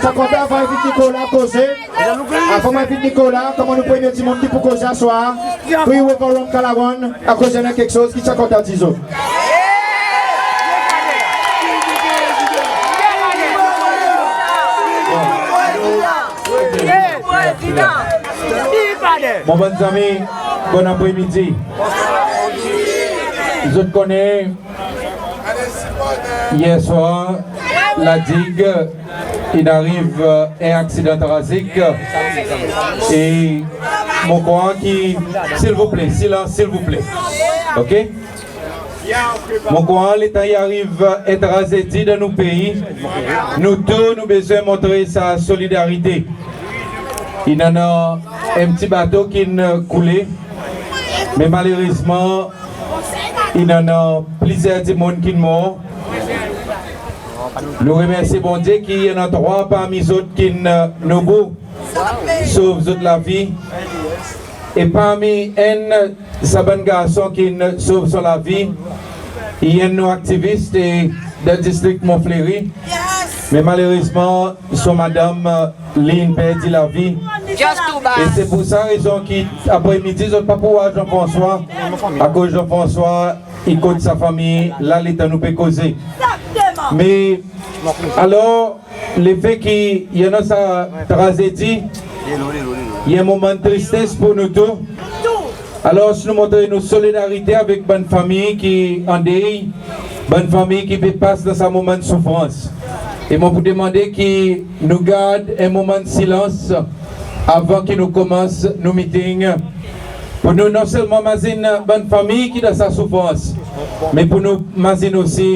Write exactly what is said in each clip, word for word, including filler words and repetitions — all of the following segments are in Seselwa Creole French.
Ti a kontan avan envit Nicolas koze. Avan mon envit Nicolas, konman nou premye dimoun ki pou koze aswar, Free River Rum Calawan, akoz i annan keksoz ki ti a kontan dir zot. Mon bann zanmi, bon apre midi. Zot konnen, yer swar, La Digue, in ariv en aksidan trazik. E mon krwar ki, silvouple, silans, silvouple. OK? Mon krwar letan i ariv en trazedi dan nou pei, nou tou nou bezwen montre sa solidarite. In annan en pti bato ki'n koule, me malerezman in annan plizyer dimoun ki'n mor. Nou remersye Bondye ki i annan trwa parmi zot ki'n, e, nobou sov zot lavi. E parmi enn sa bann garson ki'n sov son lavi, i enn nou aktivis dan distrik Mont Fleuri. Me malerezman son madanm, e, li in perdi lavi. E se pour sa rezon ki apre midi zot pa pou war Jean-François, akoz Jean-François i kot sa fanmir la letan nou pe koze. Me alor, lefe ki i annan sa trazedi, i en moman tristes pour nou tou. Alor nou montre nou solidarite avek bann fanmir ki an dey, bann fanmir ki pe pas dan sa moman soufrans. E mon pou demande ki nou gard en moman silans avan ki nou konmans nou miting, pour nou non selman mazin bann fanmir ki dan sa soufrans, me pour nou mazin osi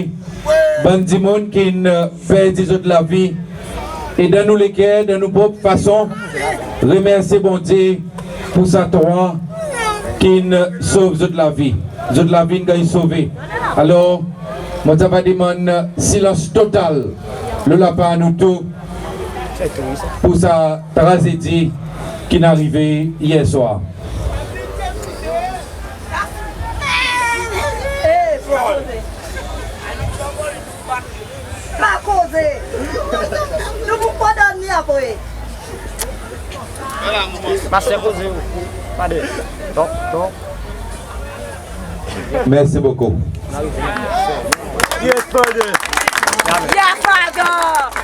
bann dimoun ki'n, e, perdi zot lavi. E dan nou leker, dan nou prop fason, remersye Bondye pour sa trwa ki'n sov zot lavi. Zot lavi in ganny sove. Alor mon ti ava demann silans total lo lapar nou tou pour sa trazedi ki'n arive yer swar. Pa koze. Nou pou kondann li apre. Master koze ou. Pardon. Tok, tok. Mersi bokou. Yes, pardon. Yes, pardon.